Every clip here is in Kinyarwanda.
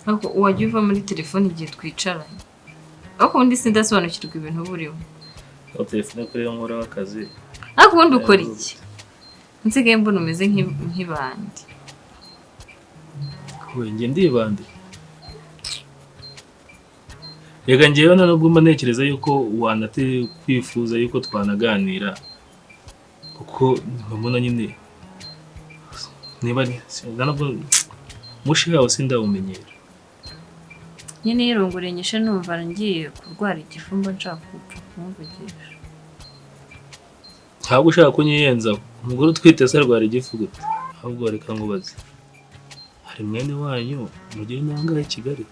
Ariko wajya uva muri telefone igihe twicaranye. Ariko ubundi sindasobanukirwa ibintu burimo. Aho telefone kuri yo nkora akazi. Ariko ubundi ukora iki? Nsigaye mbona umeze nk'ibandi. We njye ndibande. Reka njyewe nta nubwo mba ntekereza yuko wanate kwifuza yuko twanaganira, kuko mbona nyine niba nubwo mushi yawe sindawumenyera. Nyine yirongoreye nyishe numva ngiye kurwara igifu mba nshaka gupfa kumvugisha. Ntabwo ushaka kunyiyenza umugore utwite se arwara igifu gute? Ahubwo reka nkubaze, hari mwene wanyu mugiye nangahe i Kigali?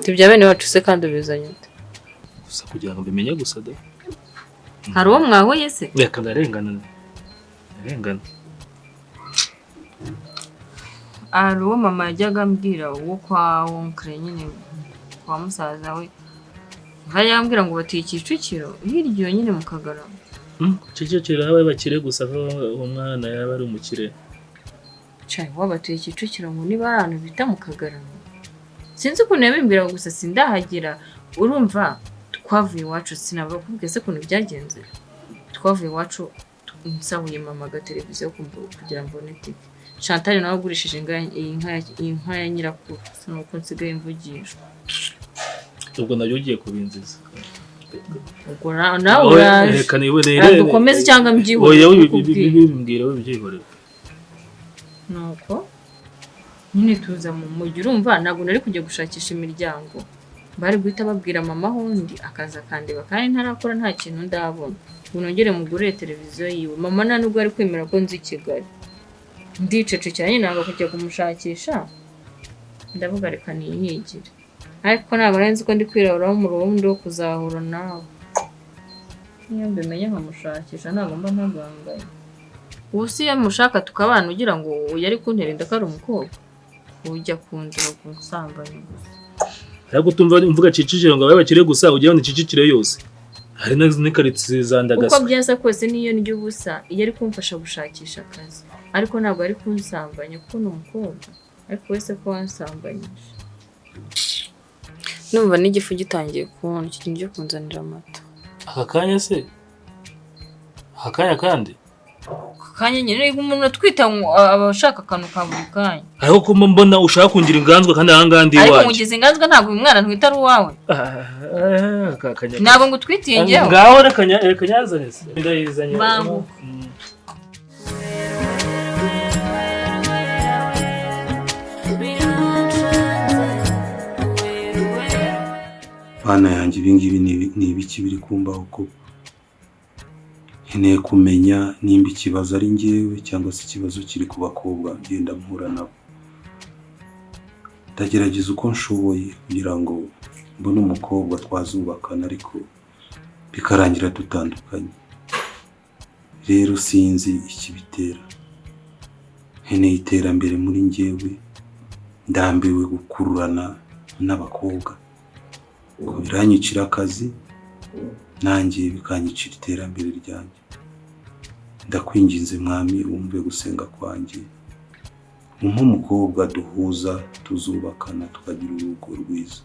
Tibya bene wacu se kandi ubizanye ute? Gusa kugira ngo mbimenye gusa da. Hari uwo mwahuye se? Reka ndarengana. Ndarengana. Hari uwo mama yajyaga ambwira uwo kwa onkre nyine kwa musaza we. Nkajya ambwira ngo batuye Kicukiro hirya nyine mu Kagarama. Kicukiro habaye bakire gusa ko uwo mwana yaba ari umukire. Cai wabatuye Kicukiro ngo niba ari ahantu bita mu Kagarama. Sinzi ukuntu yabimbwira gusa sindahagera. Urumva twavuye iwacu sinabakubwiye se ukuntu byagenze. Twavuye iwacu nsahuye mama agateleviziyo kugira ngo mbone tike. Chantal nawe agurishije inka ya nyirakuru. Sinuko nsigaye mvugishwa. Ubwo nabyo ugiye kubinziza. Ubwo nawe uraje. Reka niwe rero. Dukomeze cyangwa mbyihorere. Oya bimbwira we byihorere. Nuko nyine tuza mu mujyi urumva ntabwo nari kujya gushakisha imiryango. Bari guhita babwira mama hundi akaza akandeba kandi ntarakora nta kintu ndabona. Ngo nongere mugurire televiziyo yiwe. Mama nta nubwo ari kwemera ko nzi Kigali. Ndicecekera nyine nanga kujya kumushakisha. Ndavuga reka niyigire. Ariko ntabwo nari nzi ko ndi kwirabura umurundi wo kuzahura nawe. Niyo mbimenye nkamushakisha ntabwo mba ntagangaye. Ubu si iyo mushaka tukabana ugira ngo yari kuntera inda ko ari umukobwa. Ujya kunzira kunsambanya gusa. Ariko utumva mvuga Kicukiro ngo abaye bakire gusa ujya ni Kicukiro yose. Hari n'ikaritsiye za Ndagasa. Uko byasa kose niyo ndya ubusa iyo ari kumfasha gushakisha akazi. Ariko ntabwo ari kunsambanya kuko ni umukobwa. Ariko wese ko wansambanyije. Numva n'igifu gitangiye kubona iki kintu cyo kunzanira amata. Aka kanya se? Aka kanya kandi? Aka kanya nyine umuntu atwita abashaka akantu ka buri kanya. Ariko ko mbona ushaka kungira inganzwa kandi aha ngaha ndi iwanjye. Ariko nkugize inganzwa ntabwo uyu mwana ntwita ari uwawe. Ntabwo ngutwitiye njyewe. Ngaho reka nyazane se. Ndayizanye. Banguka. Bana yanjye ibingibi ni ibiki biri kumbaho ko nkeneye kumenya nimba ikibazo ari njyewe cyangwa se ikibazo kiri ku bakobwa ngenda mpura nabo. Ndagerageza uko nshoboye kugira ngo mbone umukobwa twazubakana ariko bikarangira dutandukanye. Rero sinzi ikibitera. Nkeneye iterambere muri njyewe, ndambiwe gukururana n'abakobwa. Biranyicira akazi nanjye bikanyicira iterambere ryanjye. Ndakwinginze mwami wumve gusenga kwanjye, umpe umukobwa duhuza tuzubakana tukagira urugo rwiza.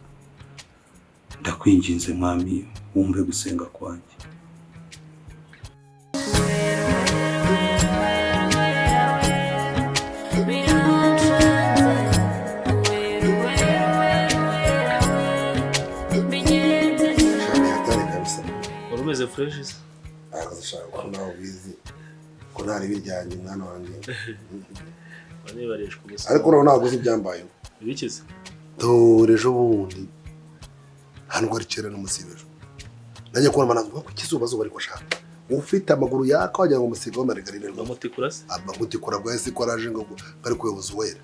Ndakwinginze mwami wumve gusenga kwanjye. Umeze fresh se? Ariko ko nawe ubizi ko ntari biryanjye mwana wanjye. Banibareshwa gusa. Ariko nawe ntabwo uzi ibyambayeho. Ibikize? Dore ejo bundi nta nubwo ari kera n'umusibe ejo. Najya kubona mananzwe ko ikizuba zuba ariko ashaka. Ufite amaguru yaka wagira ngo umusiga wa margarine rwose. Amutikura se? Amutikura bwa ese ko araje ngo ari kuyoboza uwera.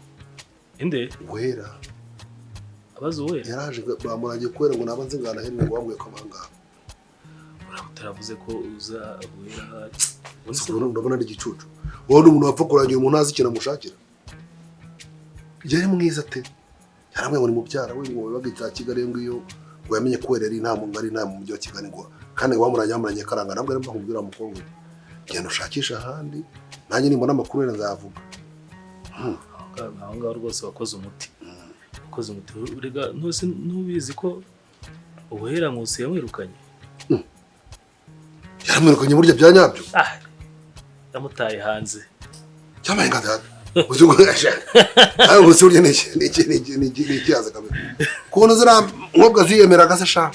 Inde? Uwera. Abaza uwera? Yaraje bamurangiye kuwera ngo nabanze ngana hene ngo bambwiye ko abangaba. Utaravuze ko uza uwera. Urabona ari igicucu. Wowe n'umuntu wapfa kurangira umuntu azi ikintu amushakira. Yari mwiza te. Yaramwe ngo ni mubyara we ngo babaga icya Kigali ngiyo ngo yamenye ko yari nta muntu ari nta mu mujyi wa Kigali ngo kandi ngo bamurangiye bamuranye karanga nabwo arimo kumubwira umukobwa. Genda ushakisha ahandi nanjye nimbona amakuru nzavuga. Aho ngaho rwose wakoze umuti. Wakoze umuti. Urega ntose ntubizi ko Uwera Nkusi yamwirukanye. Yaramwirukanye burya bya nyabyo. Ah. Yamutaye hanze. Cyamaye nka data. Uzugurisha. Ayo gusa urya niki yaza kabiri. Kubona zira nkobwa ziyemeraga se sha.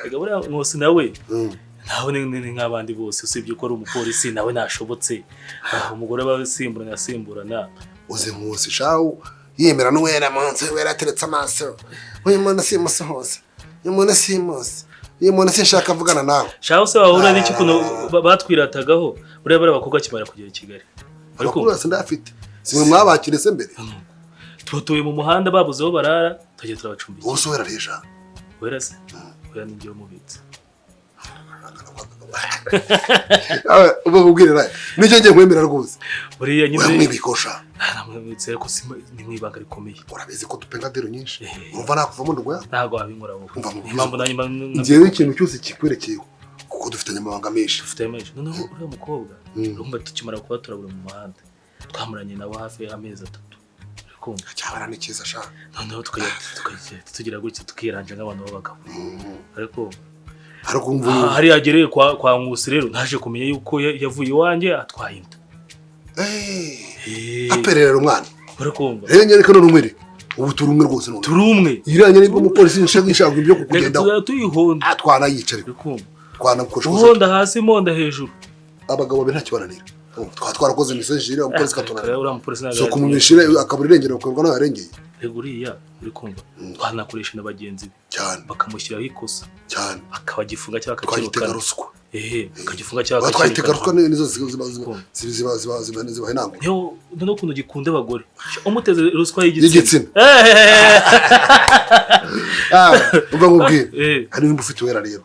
Ega buriya Nkusi nawe. Nawe ni nk'abandi bose usibye ko ari umupolisi nawe nashobotse. Umugore basimburana asimburana. Uze Nkusi shawu yemera n'uwera munsi wera ateretse amaso. Uyu muntu si musohoza. Uyu muntu si musi. Uyu muntu sinshaka avugana nawe. Shawu se wahura n'iki kuno batwiratagaho buriya bari abakobwa kimara kugera i Kigali. Ariko urasa ndafite. Simwe mwabakire se mbere. Tutuye mu muhanda babuze aho barara tugiye turabacumbikiye. Wose wera resha. Wera se. Wera ni ngiye mubitse. Uba mubwire nicyo ngiye kwemera rwose. Buriya nyine mwibikosha. Namwibitse ariko ni mwibanga rikomeye. Urabizi ko dupenga dero nyinshi. Urumva nakuvamo ndugwa? Ntago wabinkora wowe. Impamvu nanjye ngiye ikintu cyose kikwerekeyeho kuko dufitanye amabanga menshi. Dufitanye menshi. Noneho uriya mukobwa urumva tukimara kuba turabura mu muhanda. Twamuranye nawe hafi y'amezi 3. Urikumva? Cyabara ni cyiza sha. Noneho tukajya tugira gutya tukiranja nk'abantu b'abagabo. Ariko hari yagereye kwa Nkusi rero naje kumenya yuko yavuye iwanjye atwaye inda. Aperera umwana. Urikumva? Rero nyereka none umwereke. Ubu turi umwe rwose none. Turi umwe. Iranye nibwo umupolisi nshaka ibyo kukugendaho. Tuyihonda. Atwana yicara. Urikumva? Twanakosha. Uhonda hasi monda hejuru. Abagabo babiri ntacyo bananira. Twarakoze imisozi jire umupolisi katunanira. Uriya mupolisi ntabwo. So kumumishira akabura irengero ukabwa nawe yarengeye. Rego uriya urikumva. Twanakoresha na bagenzi be. Cyane. Bakamushyiraho ikosa. Cyane. Akabagifunga cyangwa akakirukana. Twagitega ruswa. Akagifunga cyangwa akakirukana. Twagitega ruswa nizo ziba inango. Yo noneho ukuntu gikunda abagore. Umuteze ruswa y'igitsina. Umva nkubwire. Hari nimba ufite Uwera rero.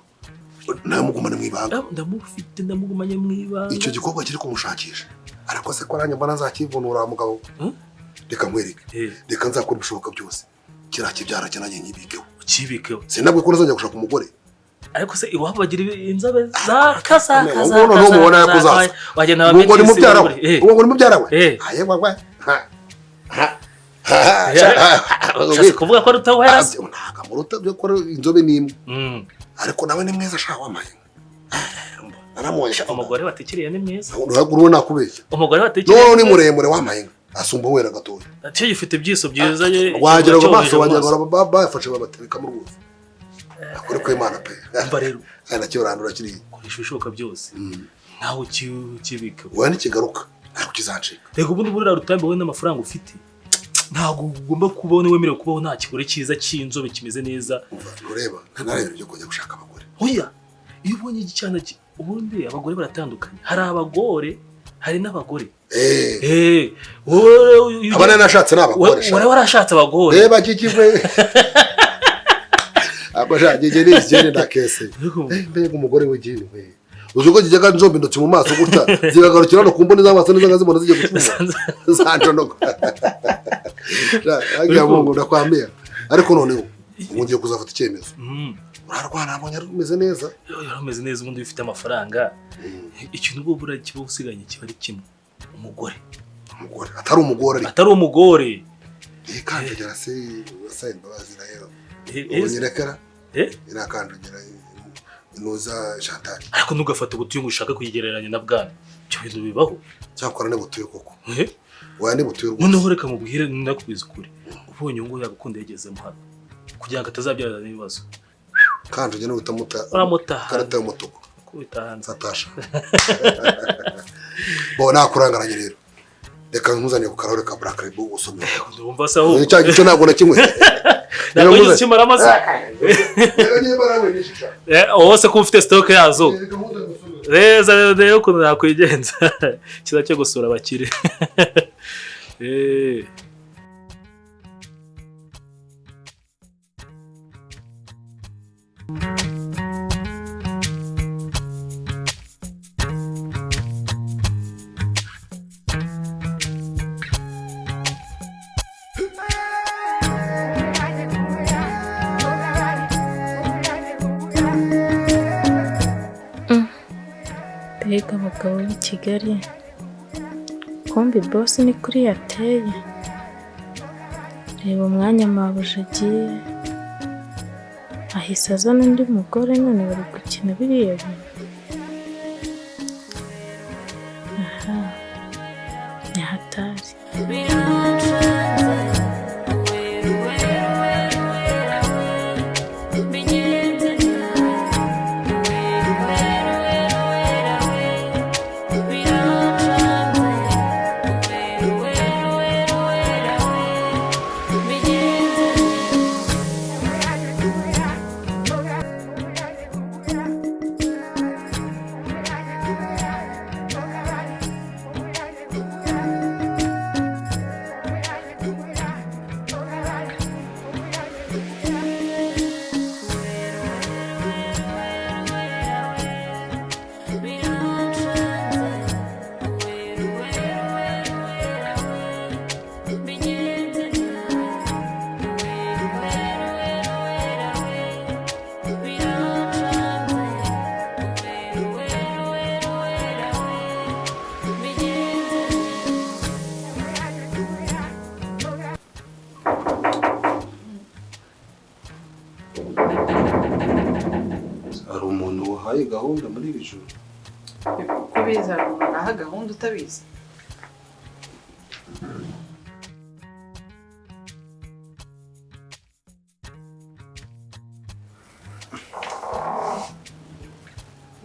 Namugumane mwibanga. Ndamufite ndamugumanye mwibanga. Icyo gikorwa kiri kumushakisha. Ariko se ko aranyamba nazakivunura mugabo. Reka nkwereke. Reka nzakora ibishoboka byose. Kiriya kibyara cyananye nkibikeho. Ukibikeho. Sinabwe ko nazajya gushaka umugore. Ariko se iwabo bagira inzobe zaka. Ubu noneho mubona yakuzaza. Wagenda Ngo ni mubyara we. Uwo ngo ni mubyara we. Aye gwagwa. Ushatse kuvuga ko aruta Uwera se? Ntabwo amuruta byo ko inzobe ni imwe. Ariko nawe ni mwiza sha wamaye. Aramuhesha umugore watekeriye ni mwiza. Urabona nakubeshya. Umugore watekeriye. No ni muremure wamaye. Asumba Uwera gatoya. Ati gifite ibyiso byiza wagira ngo amaso wagira ngo bafashe babatereka mu rwose. Akore ko Imana pe. Umva rero. Aya nacyo urandura kiri. Koresha ibishoboka byose. Nawe ukibika. Wowe nikigaruka ntabwo kizancika. Rego ubundi burira rutambi wowe n'amafaranga ufite. Ntabwo ugomba kubaho wemerewe kubaho nta kigore cyiza cy'inzobe kimeze neza. Ureba ntarebe byo kujya gushaka abagore. Oya iyo ubonye igicyana ubundi abagore baratandukanye. Hari abagore hari n'abagore. Wowe abana nashatse n'abagore. Wowe warashatse abagore. Reba kikivwe. Ako sha gigeri gigeri ndakese. Mbega umugore w'igihe we. Uzuko kijyaga nzombe ndotse mu maso gutya zigagarukira no kumbone z'amaso neza nkazibona zigiye gucuma. Zanjonoka. Agiye mungu ndakwambia. Ariko noneho ngiye kuzafata icyemezo. Urarwana abonye rumeze neza. Yarameze neza ubundi bifite amafaranga. Ikintu ubwo bura kiba usiganye kiba ari kimwe. Umugore. Umugore atari umugore ariko. Atari umugore. Kandagira se asaba imbabazi nayo. Ubonyerekera? Irakandagira inuza Chantal. Ariko ntugafate ubutuye ngo ushaka kuyigereranya na bwana. Icyo bintu bibaho. Cyakora ne butuye koko. Oya ne butuye rwose. Noneho reka mubwire ndakubwiza ukuri. Ubonye ngo yagukunda yagezemo hano. Kugira ngo atazabyarana n'ibibazo. Kandi ujye n'utamuta. Karata y'umutuku. Kubita hanze. Satasha. Bo nakurangaranye rero. Reka nkuzaniye ku karahure ka Black Label usome. Ndumva se aho. Cya gice ntabwo na kimwe. Ntabwo gice kimara amase. Wose ko ufite stock yazo. Reza rero ukuntu nakwigenza. Kiza cyo gusura abakire. Mbega abagabo b'i Kigali Kumbi boss ni kuri yateye. Reba umwanya mabuja agiye. Ahise azana undi mugore none bari gukina biriya bintu. Aha. Ni hatari. Hari umuntu wahaye gahunda muri iri joro? Kubiza naha gahunda utabizi.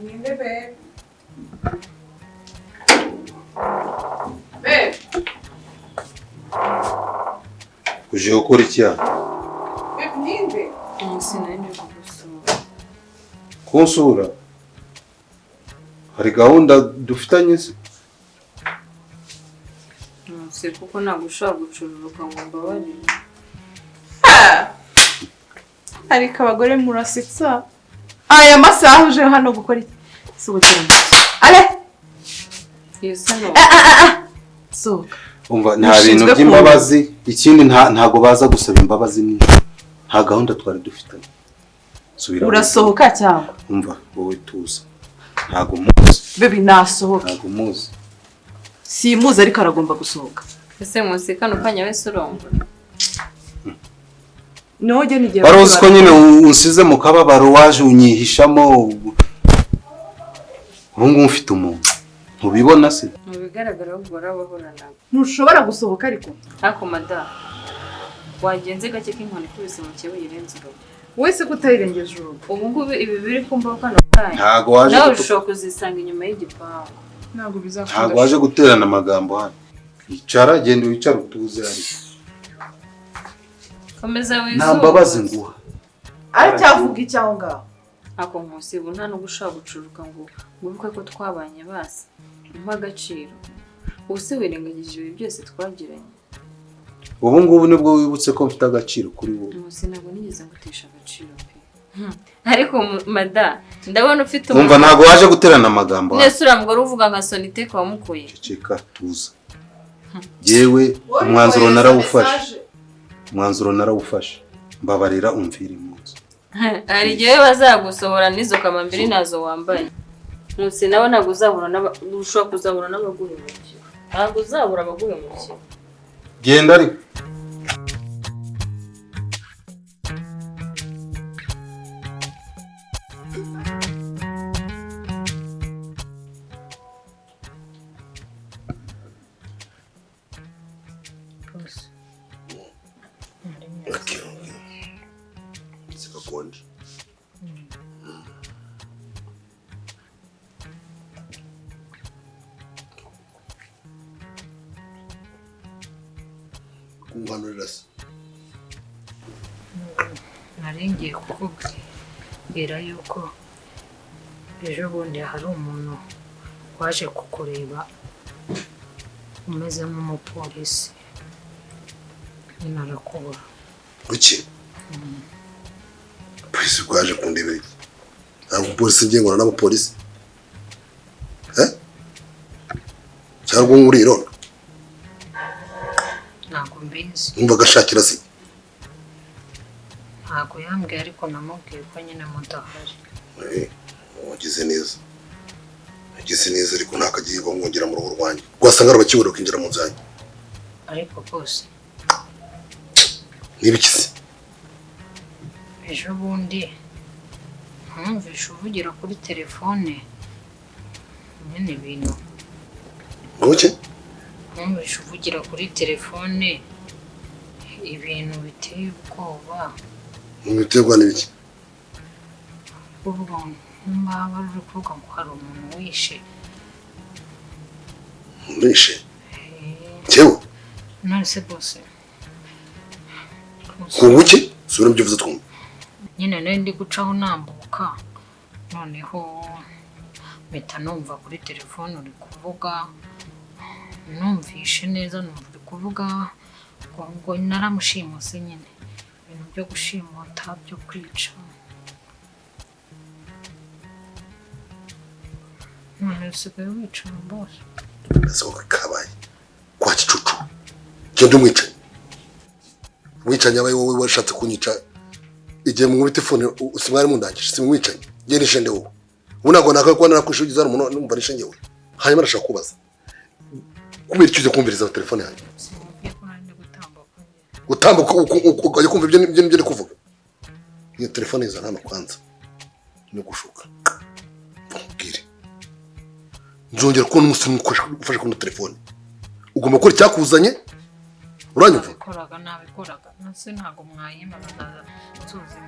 Ninde babe? Babe. Uje gukora iki hano? Babe ninde? Sinari kugusura. Kunsura? Hari gahunda dufitanye se? Si kuko ntabwo ushobora gucururuka ngo mbabarire. Ariko abagore murasetsa. Aya masaha uje hano gukora iki? Sohokera. Ale! Yesano. Sohoka. Umva nta bintu by'imbabazi, ikindi ntago baza gusaba imbabazi ni nta gahunda twari dufitanye. Subira. Urasohoka cyangwa? Umva wowe tuza. Ntago muzi. Baby nasohoka. Ntago muzi. Simuzi ariko aragomba gusohoka. Ese munsi kano kanya wese urongora. Noje nigiye. Wari uzi ko nyine unsize mu kababaro waje unyihishamo. Ubu ngubu mfite umuntu. Ntubibona se? Mu bigaragara ahubwo warabahoranaga. Ntushobora gusohoka ariko. Ariko mada wagenze gake k'inkoni ikubise mu kibuye irenze urugo. Wese kutayirengeje urugo. Ubu ngubu ibi biri kumbaho kano kanya. Ntago waje nawe ushobora kuzisanga inyuma y'igipangu. Ntago bizakunda. Ntago waje guterana amagambo hano. Icara genda wicara utuze ariko. Komeza wizuba. Nta mbabazi nguha. Aracyavuga iki aho ngaho? Ako Nkusi ubu nta nubwo ushobora gucuruka ngo wibuke ko twabanye basi. Umpa agaciro. Ubu se wirengagije ibi byose twagiranye. Ubu ngubu nibwo wibutse ko mfite agaciro kuri wowe. Nkusi ntabwo nigeze ngutesha agaciro pe. Ariko mada ndabona ufite umva ntago waje guterana amagambo. Nese uriya mugore uvuga nka Soniteka wamukuye. Ceceka tuza. Yewe umwanzuro narawufashe. Umwanzuro narawufashe. Mbabarira umvire munsi. Hari igihe bazagusohora n'izo kamambiri nazo wambaye. Nkusi nawe ntabwo uzahura ushobora kuzahura n'abaguhemukira. Ntabwo uzabura abaguhemukira. Genda ariko. Sikakonje. Kunganurira se? Nari ngiye kukubwira yuko ejo bundi hari umuntu waje kukureba umeze nk'umupolisi nyine arakubura. Kuki? Polisi bwaje kundebera iki? Ntabwo umupolisi ngiye ngona n'abapolisi. Cyangwa muri irondo? Ntabwo mbizi. Numva agashakira se? Ntabwo yambwiye ariko namubwiye ko nyine mudahari. Wagize neza. Nagize neza ariko ntakagiye bamwongera mu rugo rwanjye. Rwasanga arabakingura ukinjira mu nzu yanjye. Ariko rwose Nibikise. Ejo bundi ntumvishe uvugira kuri telefone nyine ibintu. Ngoke? Ntumvishe uvugira kuri telefone ibintu biteye ubwoba. Mwiterwa n'ibiki? Kuvuga ngo uri kuvuga ngo hari umuntu wishe. Wishe? Cyewe? None se bose. Kunguki? Subira mu byo uvuze twumva. Nyine nari ndi gucaho nambuka noneho mpita numva kuri telefone uri kuvuga, numvishe neza numva uri kuvuga ngo naramushimuse nyine ibintu byo gushimuta byo kwica. None usigaye wica bose. Ese kabaye kwa kicucu genda umwice. Umwicanyi abaye wowe washatse kunyica igihe mu telefone usimwari mundangije simwicanyi ngiye nishende wowe. Ubu ntabwo nakwiye kuba narakwishugiza umuntu numva nishenge wowe. Hanyuma arashaka kubaza kubera icyo ujya kumviriza telefone yanjye. Gutambuka ukajya kumva ibyo ibyo ndi kuvuga. Iyo telefone izana hano kwanza no gushuka. Mubwire. Nzongera kubona umusore ufashe kuri telefone. Ugomba gukora icyakuzanye. Uranyumva? Nabikoraga nabikoraga. Nase ntago mwayima nzoza.